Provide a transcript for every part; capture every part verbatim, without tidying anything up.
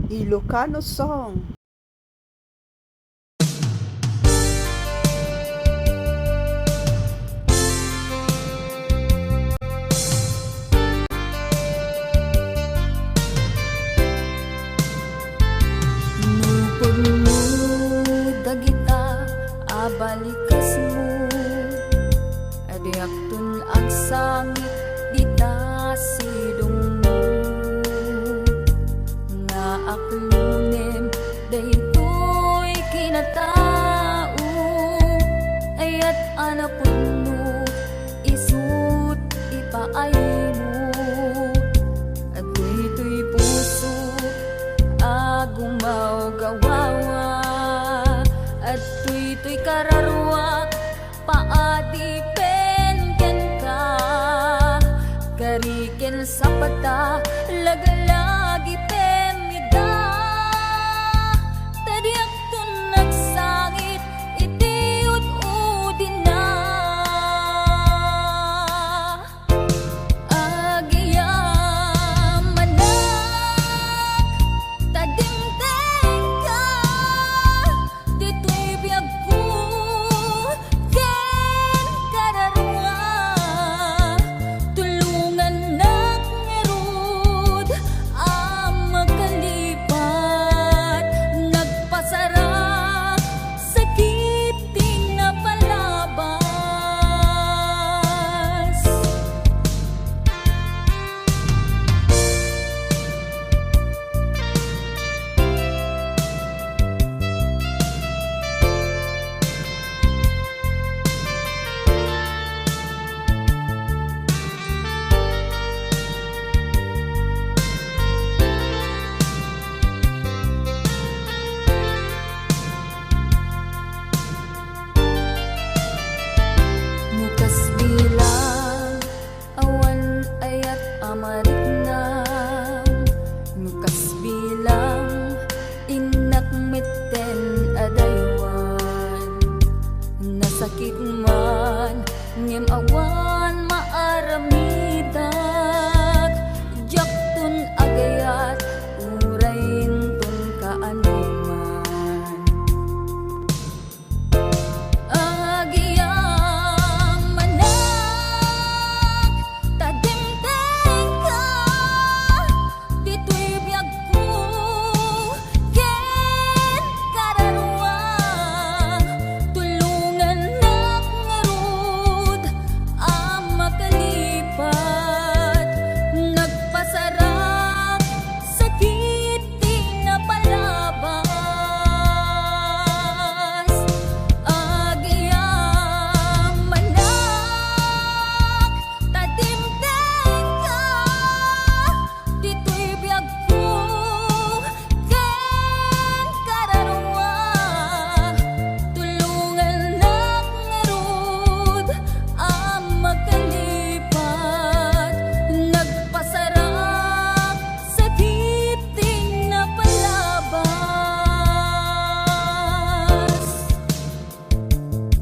Ilocano song. Nupodmo dagita a balikesmo, a diakton agsangit dita sidongmo. Nga aklonem daytoy kinatao, ayat a napudno isut' ipaaymo. Adtoy toy puso a gumawgawawa, adtoy toy kararuak paadipen kenka. Kari ken sapata, laglagipen ida, ta diakton agsangit iti ud-udina. Agyamanak, ta dimtengka, ditoy biagko ken kararua. Tulongannak ngarud a makalipat, nagpasarak sakit ti napalabas. No kasbilang awan ayat a mariknam, no kasbilang innak metten a daywan, nasakit man ngem awan maaramidak, diakton agayat uray inton kaanoman. Agyamanak, ta dimtengka, ditoy biagko ken kararua. Tulongannak ngarud a makalipat, nagpasarak sakit ti napalabas. Agyamanak, ta dimtengka, ditoy biagko ken kararua. Tulongannak ngarud a makalipat, nagpasarak sakit ti napalabas.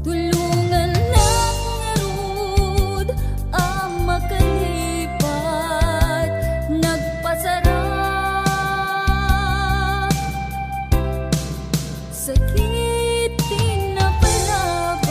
Tulongannak ngarud a makalipat, nagpasarak sakit ti napalabas.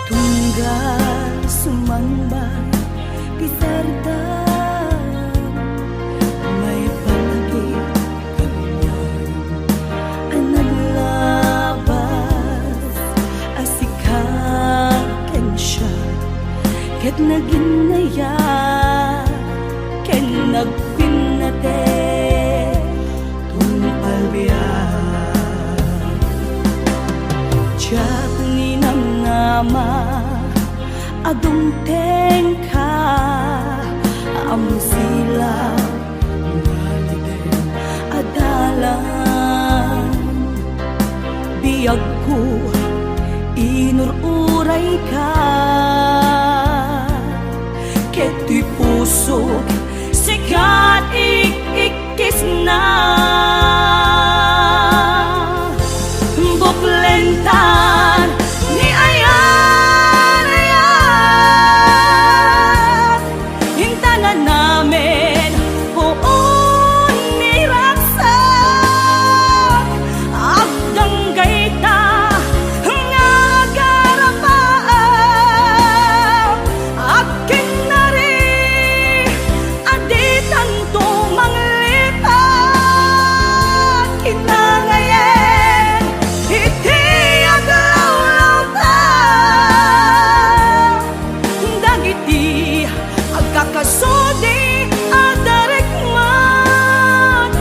Tunggal sumangbat ti sardam, maipanagik kanian a naglabas a sika ken siak, ket naginnayat ken nagpinnateg tungpal biag. Diak ninamnama a dumtengka, Ti pusok, sika ti ik-ikkisna. Buklentan ni ayat-ayat, intanan amin puon ni ragsak. Agdanggayta nga agarapaam, agkinnari a ditanto manglipat. Kinangayen iti aglawlawta dagiti agkakasudi a darikmat.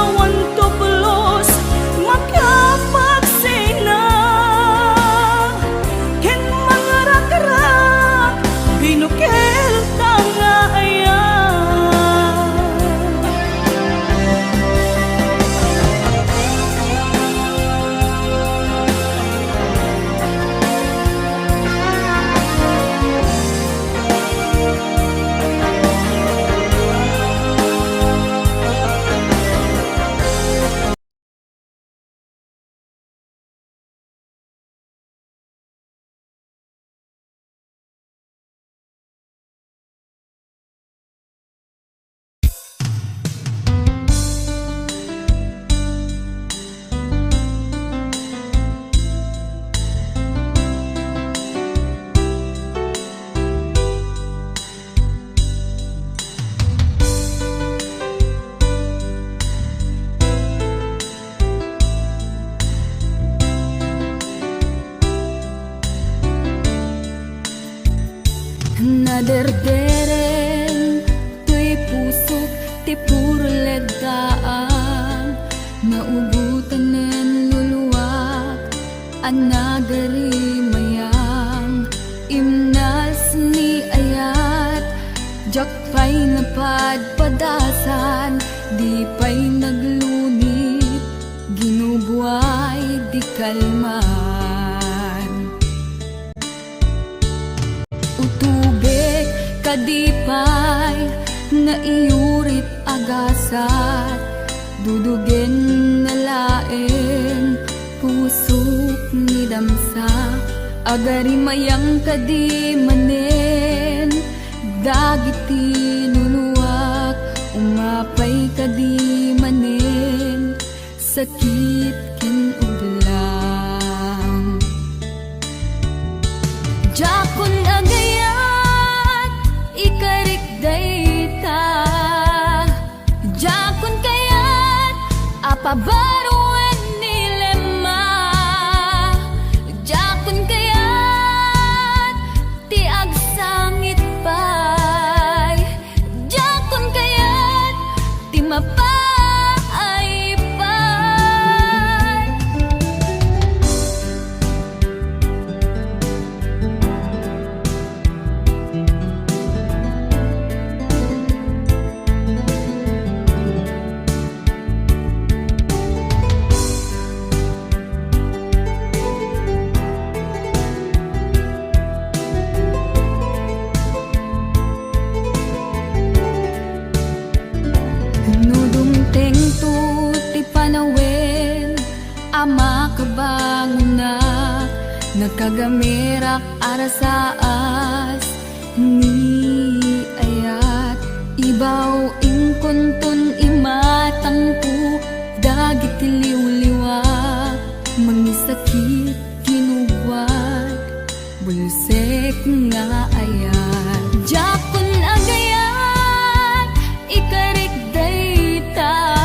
Awan tublos makapagsina ken mangrakrak, binukel ta nga ayan. Naderdereng toy pusok ti purleddaan, naubotanen luluak a nagarimayang. Imnas ni ayat, diak pay napadpadasan, di pay naglunit, ginubuay di kalman. Utubek kadi pay nga iyurit a gasat, dudugen na laeng pusok ni damsa. Agarimayang kadi manen dagiti luluak, umapay kadi manen sakit ken ublang. Diakon agayat ikarik dayta. Diakon kayat a pabaruen ni Lemma. Diakon kayat ti agsangit pay. Diakon kayat ti mapaay pay. No dumtengto ti panawen a makabangonak, nakagamerak a rasaas ni ayat. Ibaw inkunton imatangko dagiti liwliwa, mangisakit kinugwat, bulsek nga ayat. Diakon agayat ikarik dayta.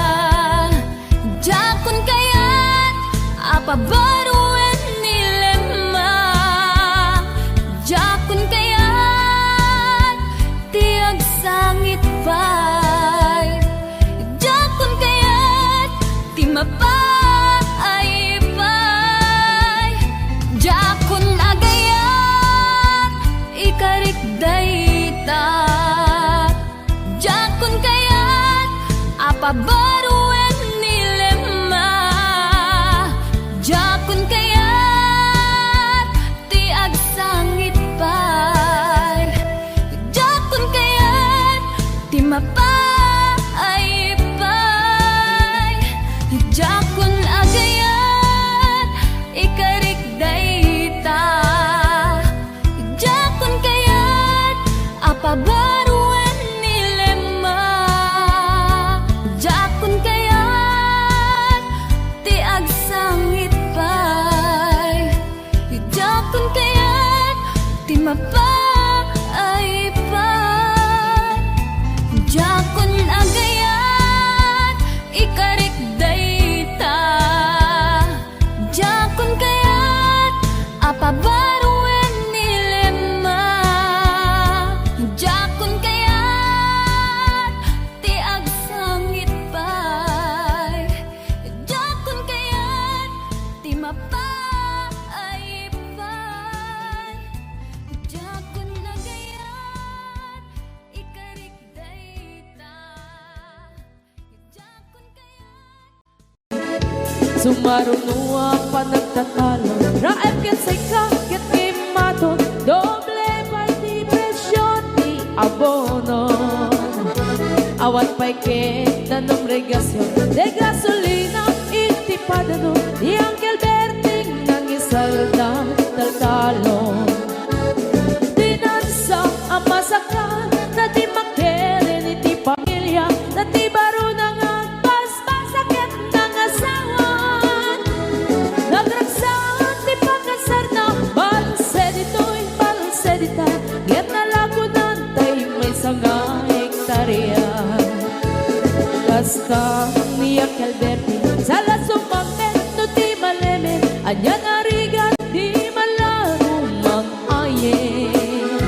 Diakon kayat a pabaruen ni Lemma. Diakon kayat ti agsangit pay. Diakon kayat ti mapaay pay. Diakon agayat ikarik dayta. Diakon kayat a pabaruen ni Lemma. Diakon kayat ti agsangit pay. Diak Diakon kayat ti agsangit pay. Diakon kayat ti mapaaypay. Diakon kayat ikarik dayta. Sumaruno a panagtatalo, raem ken sika ket immaton, doble pay ti presio ti abono. Awan pay ket nanumregasyon, de gasolina iti padano, ni Uncle Berting nangisalda taltalon. Dinansa a masakana ti makirin iti pamilia, na ti barona nga agbasbasa ket nangasawan. Nagragsak ti pakasarna, balse ditoy, balse dita, ket nalagunan tay maysa nga hektaria. Kasta ni Uncle Berting, sala sumangpet no ti malemed, ania nga rigat ti malago mang-ayem.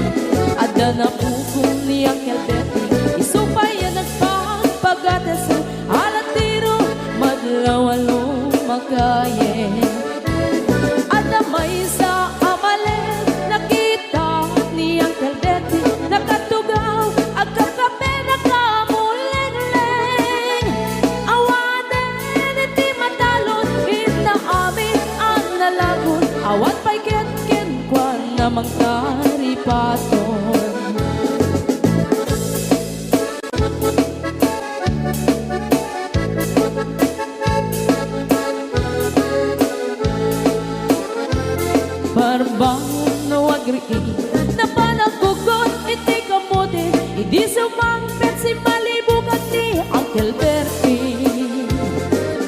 Adda napukaw ni Uncle Berting, isu pay a nagpagpagates, alas tiro madlaw a lumakayem. Adda maysa a malem, nakita ni Uncle Berting, nakatugaw, agkakape, nakamulengleng. Awanen iti matalon, inna amin a nalagon, awan pay ket kenkuana mangtaripaton. Parbangon no agriing, napan aggugot iti kamote, idi sumangpet simmalibugan ni Uncle Berting.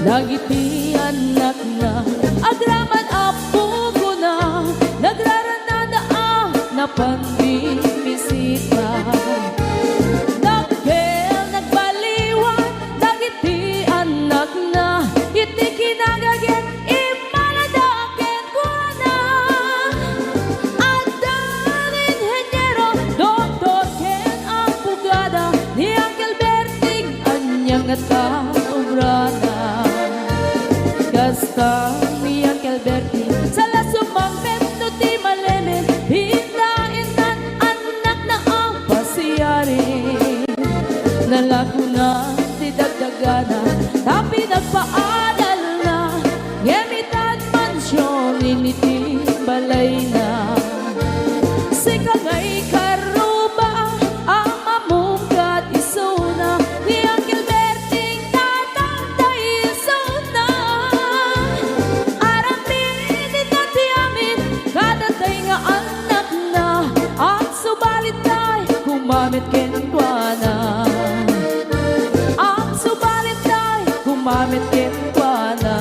Dagiti annakna, agraman a pugona, nagrarannada a napan bimisita. Dakkel nagbaliwan dagiti annakna, iti kinagaget immalada kenkuana. Adda ni inheniero, doktor ken abogada, ni Uncle Berting, ania ngata obrana? Kasta ni Uncle Berting, sala sumangpet no ti malemed, pindaennan annakna a pasiari. Nalagonan ti dagdagana, ta pinagpaadalna, ngem itan mansion iti balayna. Sika nga ikaruba a mamungkat isuna, ni Uncle Berting tatang ta isuna. Aramidna ti amin, kadatay nga annakna, agsubalittay kumamet kenkuana. Agsubalittay kumamet kenkuana.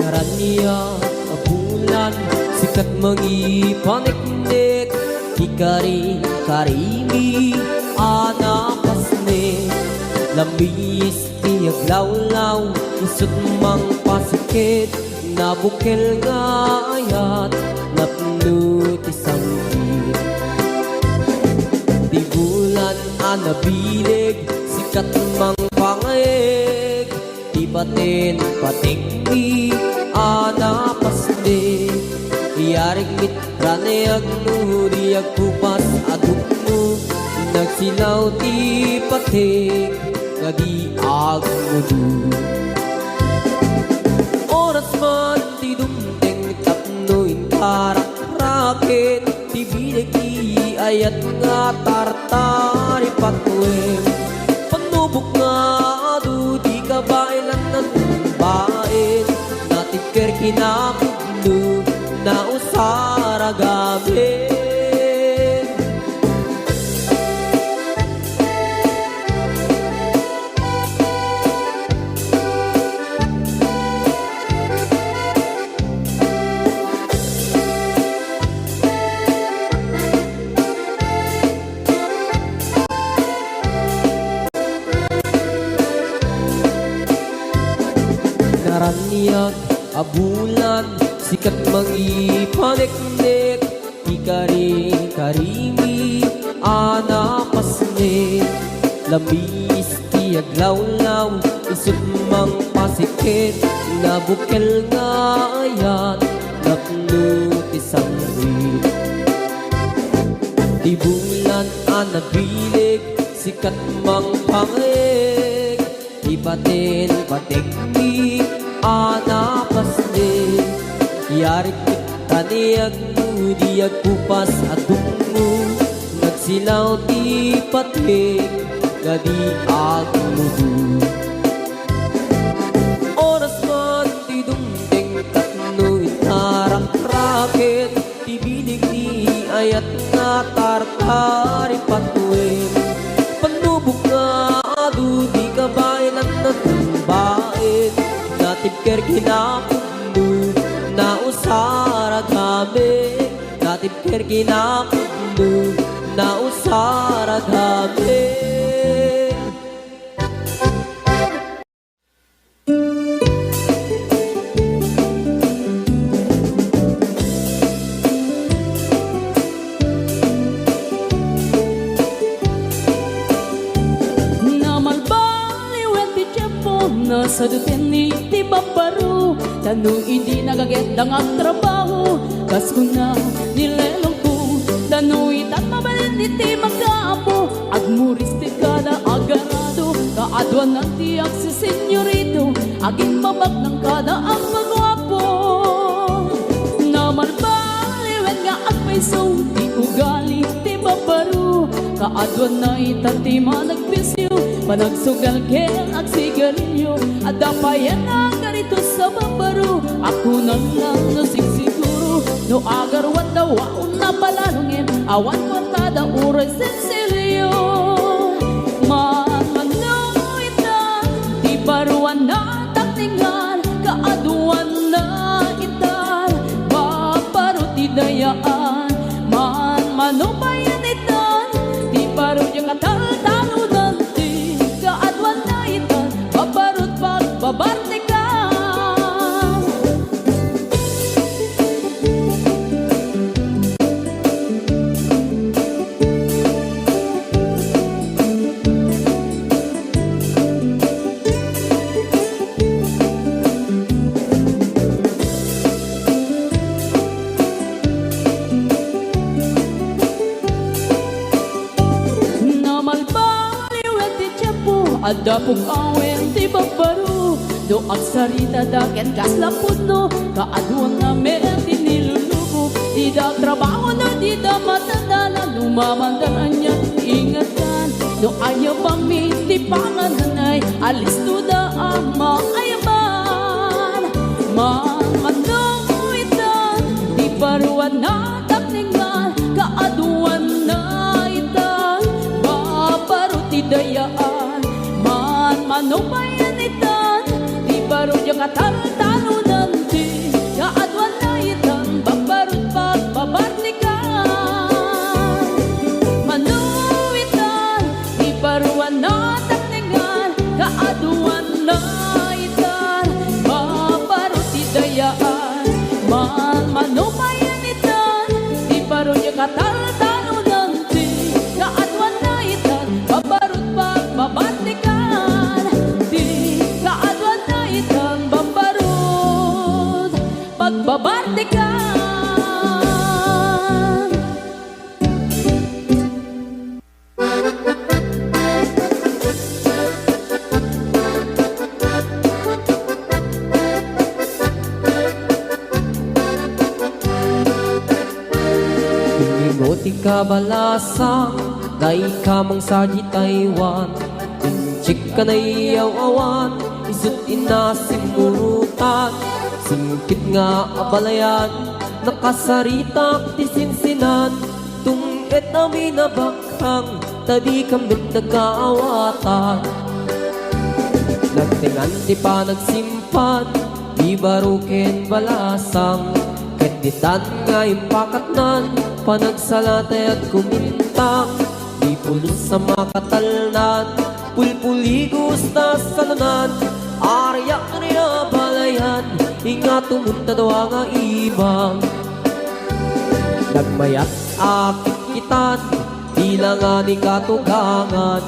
Ngarania a bulan, sikat mangipaneknek, ti kari-karimi a napasnek. Lamis ti aglawlaw, isut' mangpasakit, nabukel nga ayat, napno ti sangkit. Ti bulan a nabileg, sikat mangpangayeg, ti paten patekmi a napasnek. Iyarigmit raneg no di agkupas a tukno, nagsilaw ti patek nga di agmudo. Oras man ti dumteng tapno intarakrakek, ti bileg ti ayat nga tartaripatuen. Panubok nga adu ti kabaelan nanumbaen, natibker kinapudno, nausar a gamin. Ket mangipaneknek ti kari-karimi a napasnek. Lamis ti aglawlaw, isut' mangpasiket, nabukel nga ayat, napno ti sangit. Ti bulan a nabileg, sikat mangpangeg, ti baten batekmi a napasnek. Yarik taniag no di agkupas a dungngo, nagsilaw ti patek nga di agmudo. Oras man ti dumteng tapno intaraktraket, ti bileg ni ayat nga tartari patuen. Panubok nga adu di kabaelan na tumbaen. Natibker kinapudno, nausarag amin. Natibker kinapudno, nausarag amin. Namalbaliwen ti tiempo, nasadutenni ti babbaro. Ta no idi nagaget da nga agtrabaho, kas kuna ni lelongko, ta no itan mabalin iti makapo, agmuris ti kada agarado, kaaduanan ti agsisenyorito, agimbabag nang kada agpaguapo. Namalbaliwen nga agpayso ti ugali ti babbaro, kaaduanna ita ti manag- bisio, panagsugal ken agsigarilio. Adda payen a karito sa babbaro, a kunana laeng no sigsiguro, no agaruan da waon a palalo ngem awan kuartada uray sensilio. Manmano ita ti baruan a takningan, kaaduanna ita babbaro ti dayaan. Manmano payen ita ti baro diak a taltalonan, ti kaaduanna ita babbarot pagbabartikan. Namalbaliwen ti tiempo, adda pung-awen ti babbaro. No agsaritada ken kasla pudno, kaaduanna met ti niluluko. Dida trabaho no dida matadalan, no mamanggan ania ti ingetkan. No ayabami ti pangananay, alistoda a maayaban. Manmano ita ti baruan a takningan, kaaduanna ita babbaro ti dayaan. Manmano payen ita ti baro diak a taltalonan, ti kaaduanna ita babbarot pagbabartikan. Mano ita ti baruan a takningan, kaaduanna ita babbaro ti dayaan. Manmano payen ita ti baro diak a taltalonan, ti kaaduanna ita babbarot pagbabartikan. Ti kaaduanna ita babbarot pagbabartikan. Imminggo ti kabalasang, dayka mangsa diay Taiwan. Inchik ka naiyaw-awan, isut' inna simmurutan. Singkit nga abalayan, nakasaritak ti sinsinan. Tung-et amin a bakhang, ta dikam met nagkaawatan. Nagtengan ti panagsimpan, di baro ken balasang. Ket ditan nga impakatnan, panagsalatay agkumintang. Di pulos a makatalnan, pulpuligos ta salunan. Ariak ni abalayan, Ingato munta dua nga imam. Nagmayat a kitkitan, bilangan ni katugangan.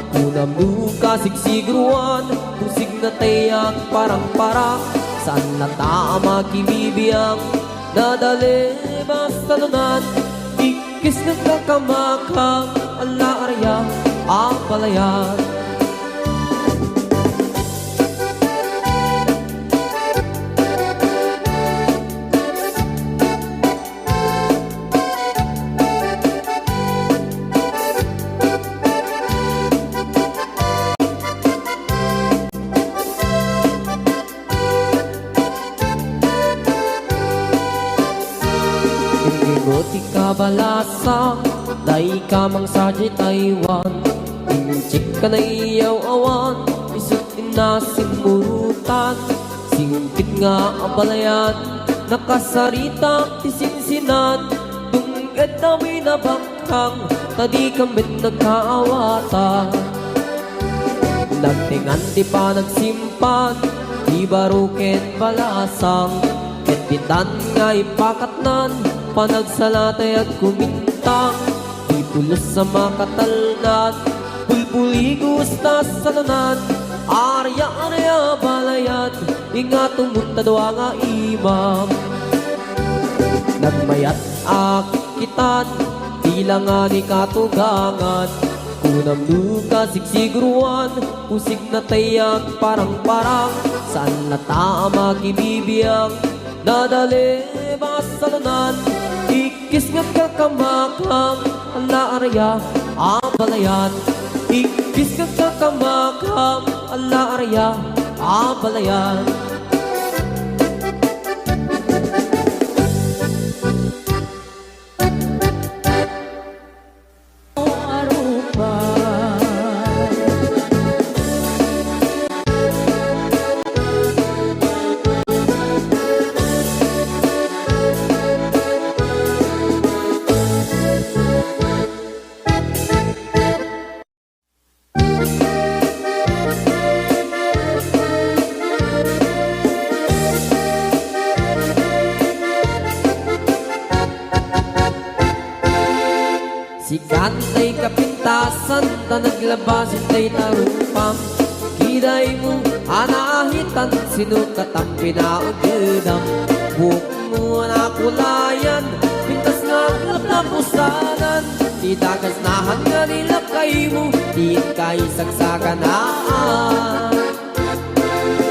Kunam no kasigsigruan, kusig na tay agparangparang. Saan na ta a makibibiang, nadalem a salunan. Ikkis nga kakamakam, ala araya a balayan. Ingginggo ti kabalasang, dayka mangsa diay Taiwan. Inchik ka naiyaw-awan, isu ti nasimmurutan. Singpet nga a balayan, nakasaritak ti sinsinan. Tunged ta minabak kang ta dikam met nagkaawatan. Nagtengan ti panagsimpan, ti baro ken balasang, ket ditan nga ipakatnan, panagsala tay agkumintang, ti pulos a makatalnan, bulbuligos ta salunan, arya-arya balayan, ingato munta dua nga imam. Nagmayat a kitkitan, bilangan ni katugangan. Kunam no kasigsigruan, kusig na tay agparangparang. Saan na ta a makibibiang, nadalem a salunan. Ikkis nga kakamakam, ala araya a balayan. Ikkis nga kakamakam, ala araya a balayan. Sikan tay kapintasan ta naglabas itay tarupam. Kidaymo a naahitan, sino katam pinaudedam? Buokmo a nakulayan, pintas nga aglaplapusanan. Ti dagasnahan nga ni lakaymo, diin ka isagsaganaan.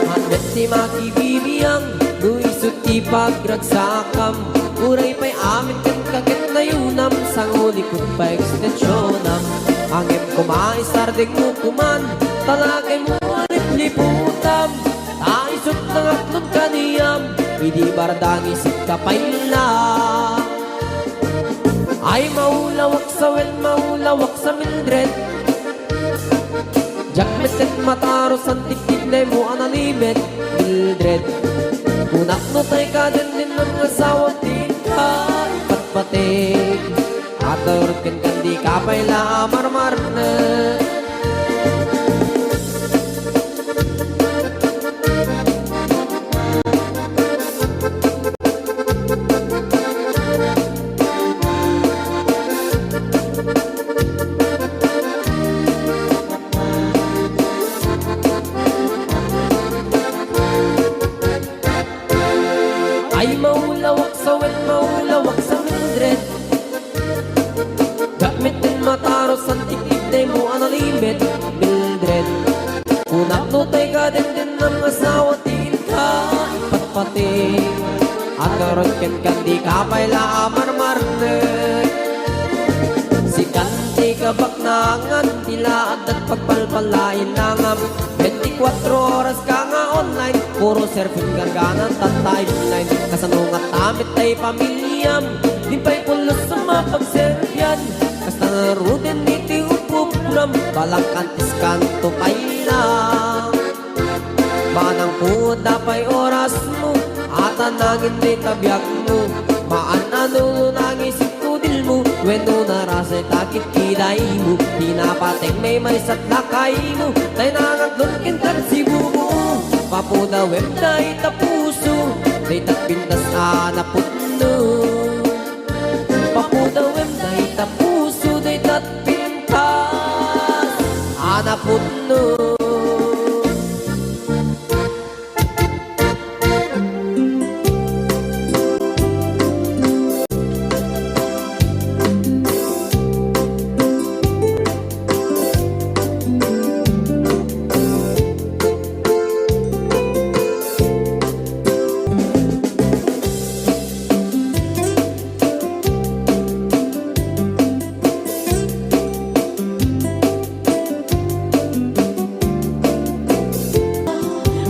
Handet ti makibibiang, no isu ti pagragsakam. Uray pay amin ken kaket nayunam, sangulikut pay ekstensionam. Ngem koma isardengmo koman, talagaymo a lipliputam. Ta isut nangatlon kaniam, idi bardangis ka pay la. Ay, maulawak sa wen, maulawak sa Mildred. Diak met ket matarusan ti kidnaymo a nalimed, Mildred. Kunak no tay kadendennam nga asawa ti inka ipatpatig. Aturot kenka, dika pay la a marmarnek. Ay, maulawak sa wen, maulawak sa Mildred. Diak met ket matarusan ti kidnaymo a nalimed, Mildred. Kunak no tay kadendennam nga asawa ti inka ipatpatig. Aturot kenka, dika pay la a marmarnek. Sikan ti kabaknangan, ti la adda pagpalpalainangam. Bentikuatro oras ka nga online, puro surfing garganan ta timeline. Kasano ngata met tay pamiliam, di pay pulos a mapagserbian. Kasta ngaruden iti upupuram, balang antiskanto pay la. Manang pudda pay orasmo, ata nangin dita biagmo. Maan a nulo nangisit kudilmo, wenno narasay ta kitkidaymo. Pinapateng maymaysa ti lakaymo, tay nangatlon kenka ti sibumo. Papudawem dayta puso, Dayta pintas a napudno. Pagpudawem dayta puso, dayta pintas a napudno.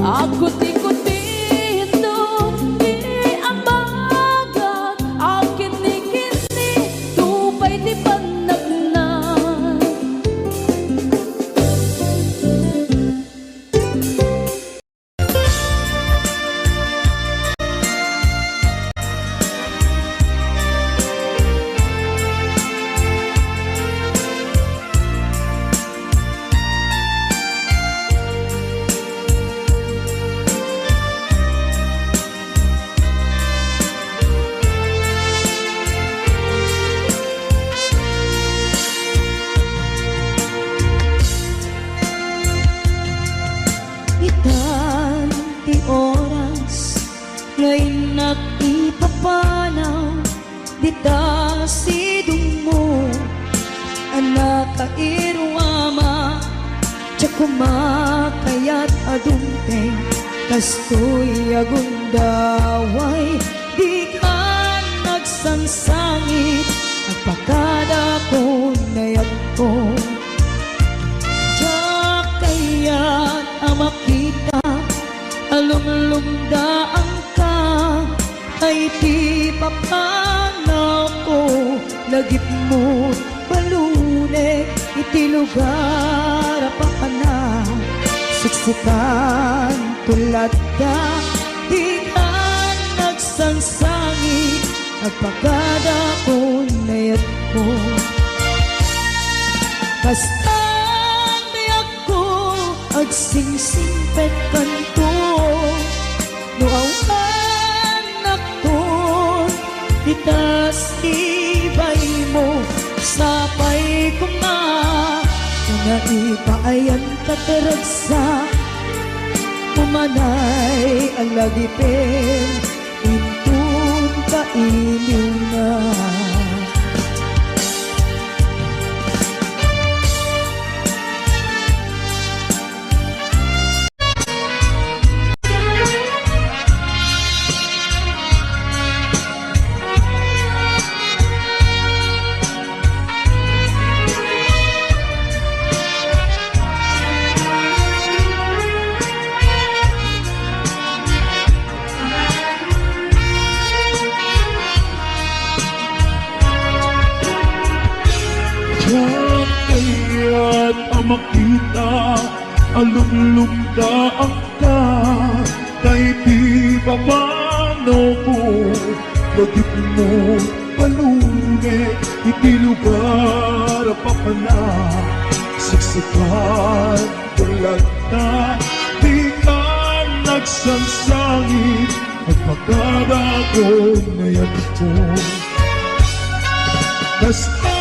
Agkuti-kuti ti ambagat, agkinni-kinni pay ti pannakna. Itan ti oras nga innak ipapanaw dita sidongmo, a nakairuama, diak koma kayat a dumteng, kastoy a gundaway, dikan nagsangsangit, agpakadakon a yatko. Diak kayat a makita a lumlumdaangka, ay ti papanawko, lagipmo balunek iti lugar a papanak. Siksikan to latda, dikan nagsangsangit, agpakadakon a yatko. Kasta ti yatko, agsingsingpetkanto. No awan nakton, dita sibaymo, sapay koma, nga ipaayanka ti ragsak, umanay a lagipem inton kailiwna. Diak kayat a makita a lumlumdaangka, tay ti papanawko, lagipmo balunek iti lugar a papanak. Siksikan to latda, dikan nagsangsangit, agpakadakon a yatko. Kasta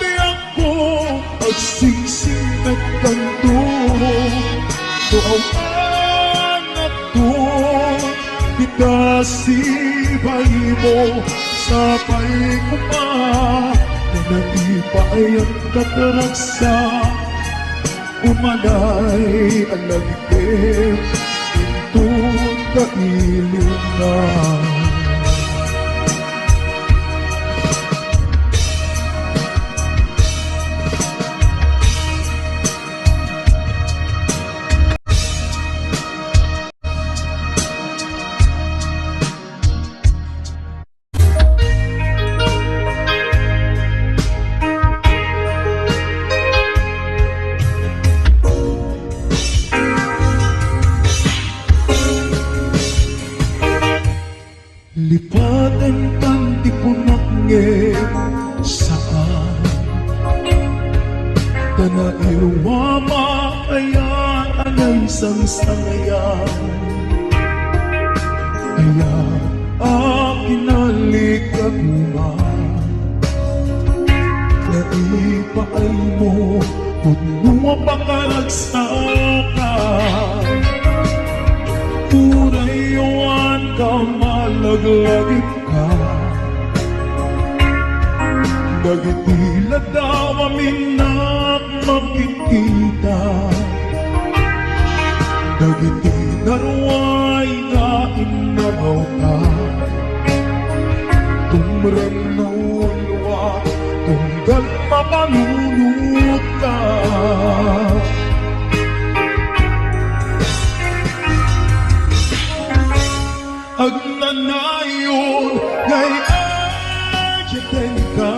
ti yatko, agsingsingpetkanto. No awan nakton, dita sibaymo, sapay koma, nga ipaayanka ti ragsak, umanay a lagipem inton kailiwna. Lipatenkan ti punak ngem saan. Ta nairuama aya a naisangsangayan. Aya A kinalikaguman, naipaaymo, pudno a pakaragsakan. Uray awan ka, malaglagipka. Dagiti ladaw a minnak makikita, dagiti naruay nga innangawka, tumreng no ulua, tunggal mapanunotka. Agnanayon nga ay-ayatenka,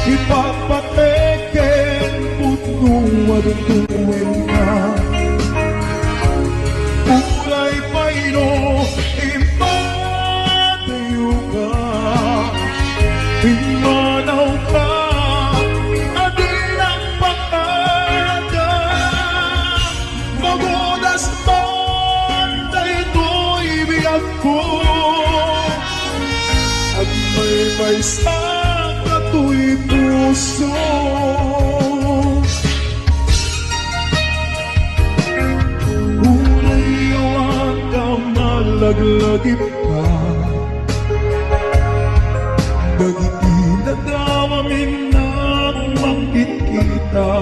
ipatpatek ken pudno a dungduenka. Uray pay no immadayoka, immanawka a dinak pakada. Magudas man daytoy biagko, agmaymaysa katoy puso. Uray awan ka, malaglagipka. Dagiti ladaw a minnak makikita,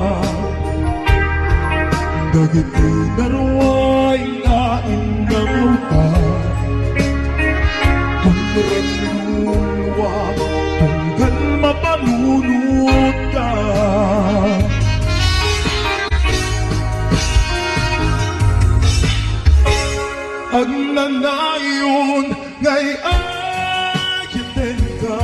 dagiti naruay nga innangawka, tumreng no ulua, tunggal mapanunotka. Agnanayon nga ay-ayatenka,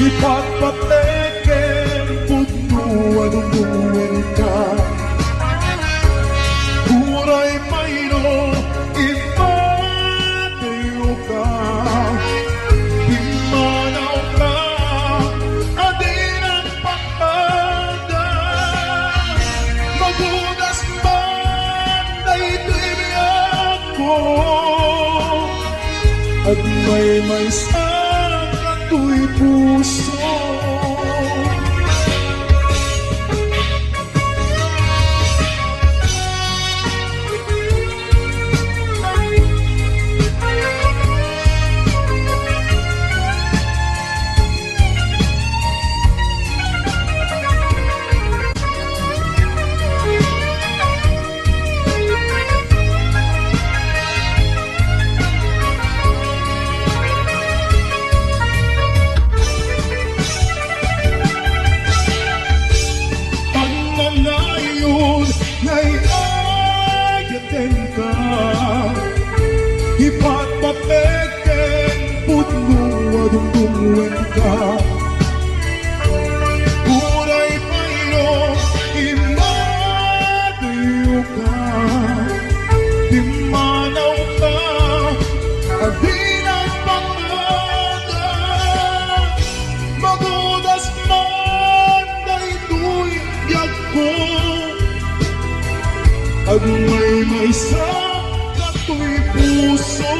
ipatpatek ken pudno a dungduenka. Uray pay no immadayoka, immanawka a dinak pakada. Magudas man daytoy biagko, agmaymaysa katoy puso. Agnanayon nga ay-ayatenka, ipatpatek ken pudno a dungduenka. Uray pay no immadayoka, immanawka a dinak pakada. Magudas man daytoy biagko, agmaymaysa katoy puso.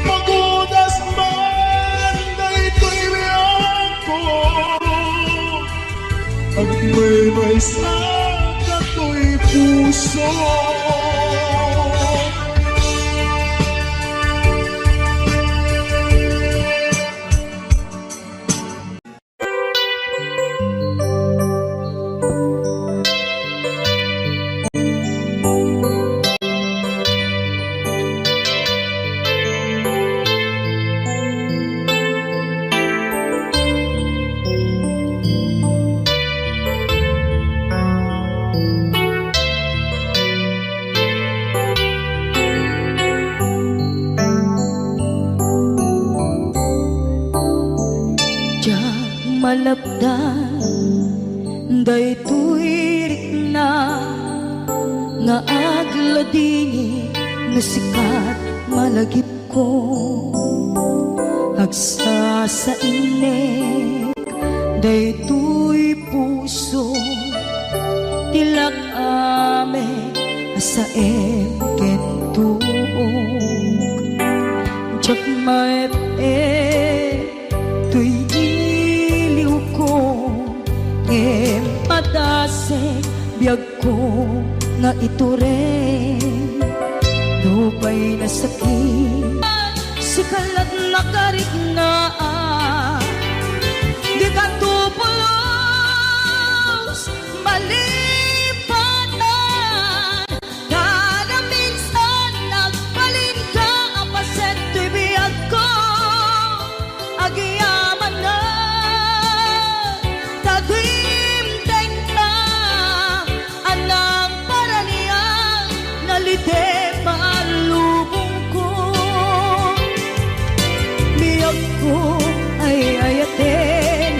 Magudas man daytoy biagko, agmaymaysa katoy puso. Diak malapdan daytoy rikna nga agladingit no sika ti malagipko. Agsasainnek daytoy puso, ti lak-am a saem Ento, diak maep-ep toy diliwko, ngem adasek biagko nga itureng. Nupay nasakit, sika lat nakariknaan, dikanto pulos malipatan. Kada minsan nagbalinka a paset toy biagko, agyamanak ta dimdengna a nagparanian, nalitep a lubongko. Biagko, ay-ayaten,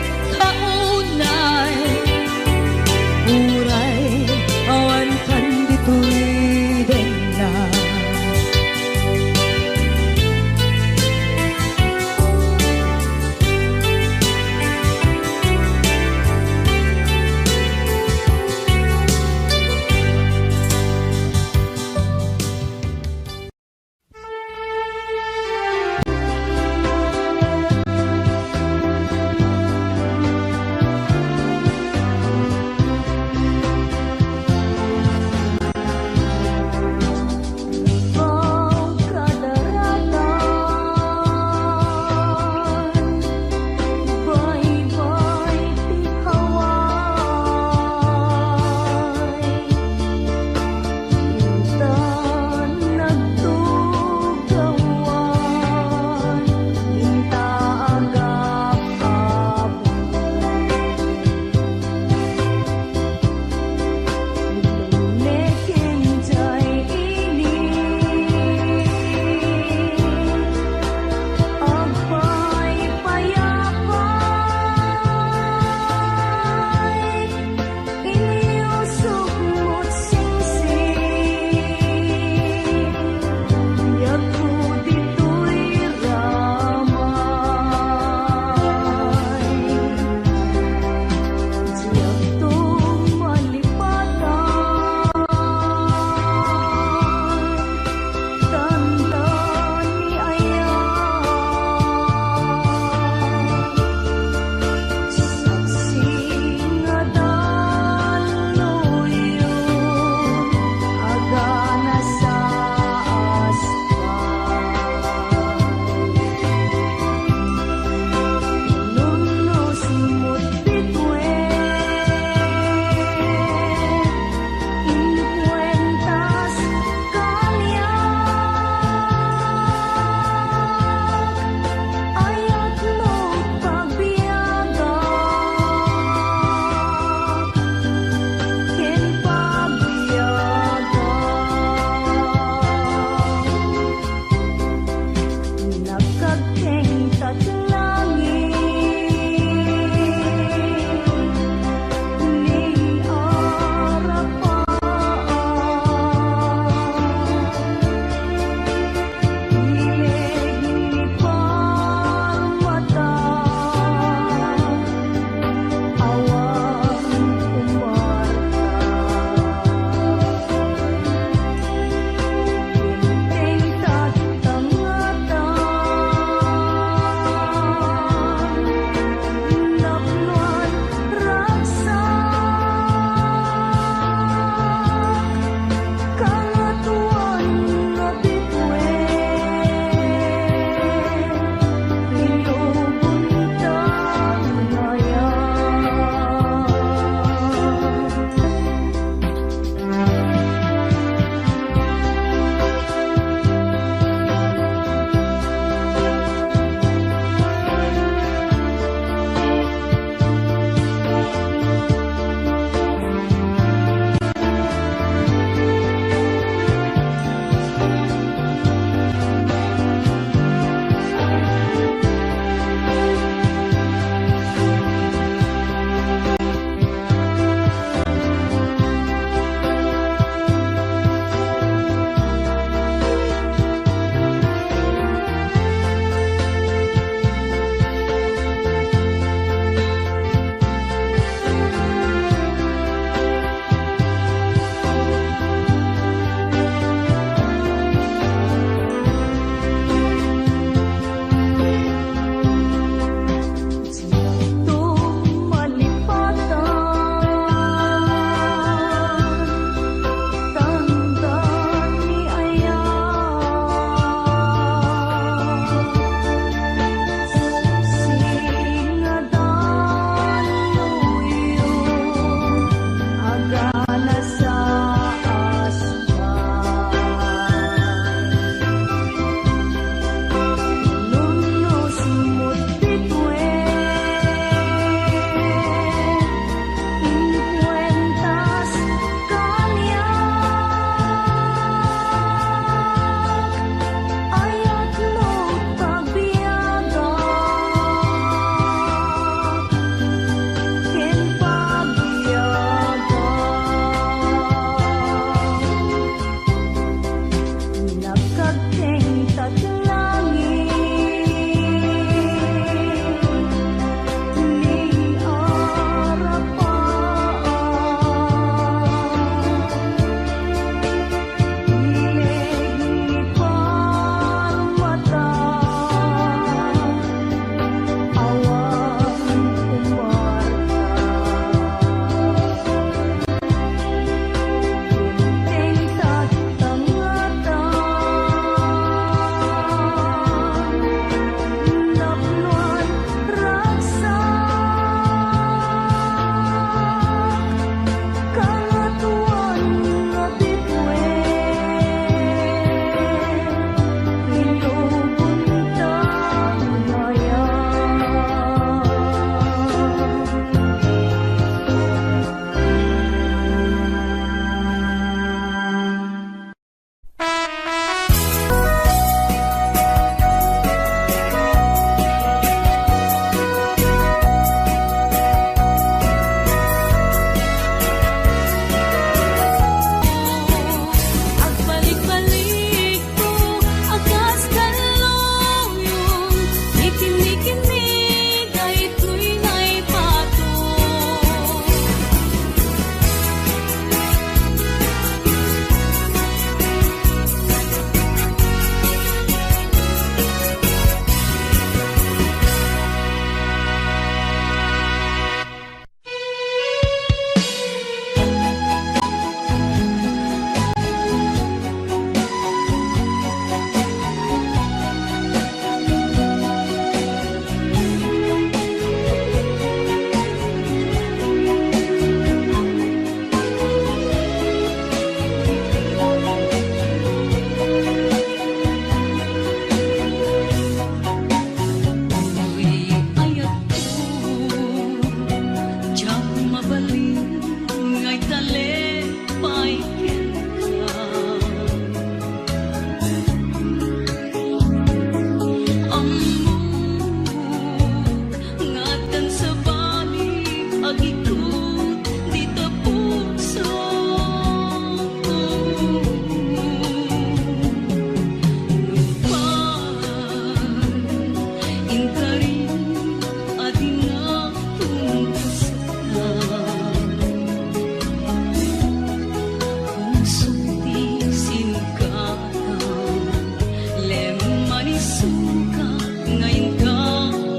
Suka nga inka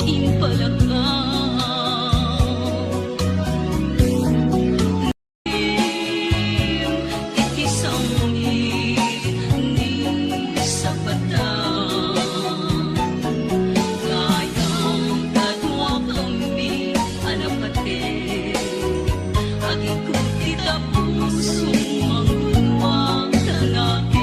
impalakaw. Iti sangit ni sapata. Kayam kadua kami a napateg. Agikut ti tapusong mangruruang tanakem.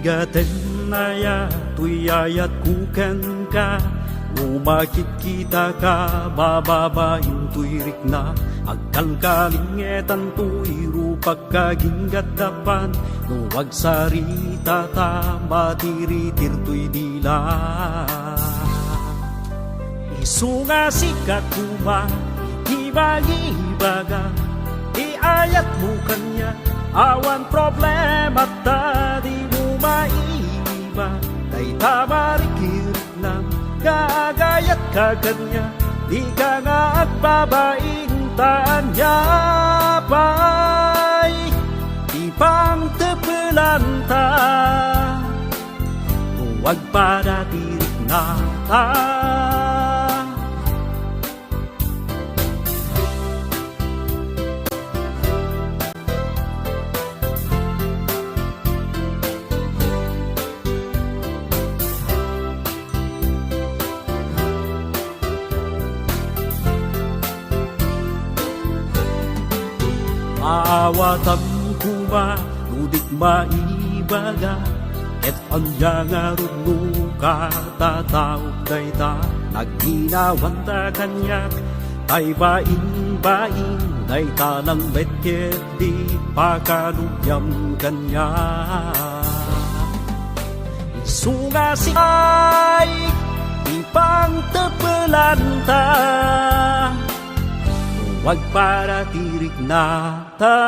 Gaten aya toy ayatko kenka, no makitkitaka, bababain toy rikna, agkalkalingetan toy rupak kaginggaddapan, no agsaritata, matiritir toy dila. Isu nga sika koma, iti mangibaga, ti ayatmo kaniak, awan problema ta dimo maiba, dayta marikiriknam, nga agayatka kaniak, dika nga agbabain ta ania pay ti pangtepelanta. No agpada ti riknata. Maawatam koma no dik maibaga, ket ania ngarud no katataok dayta? Nagginawanta kaniak, tay bainbain, dayta lang met ket di pakalugiam kaniak. Isu nga sika ti pangtepelanta, no agpada ti riknata.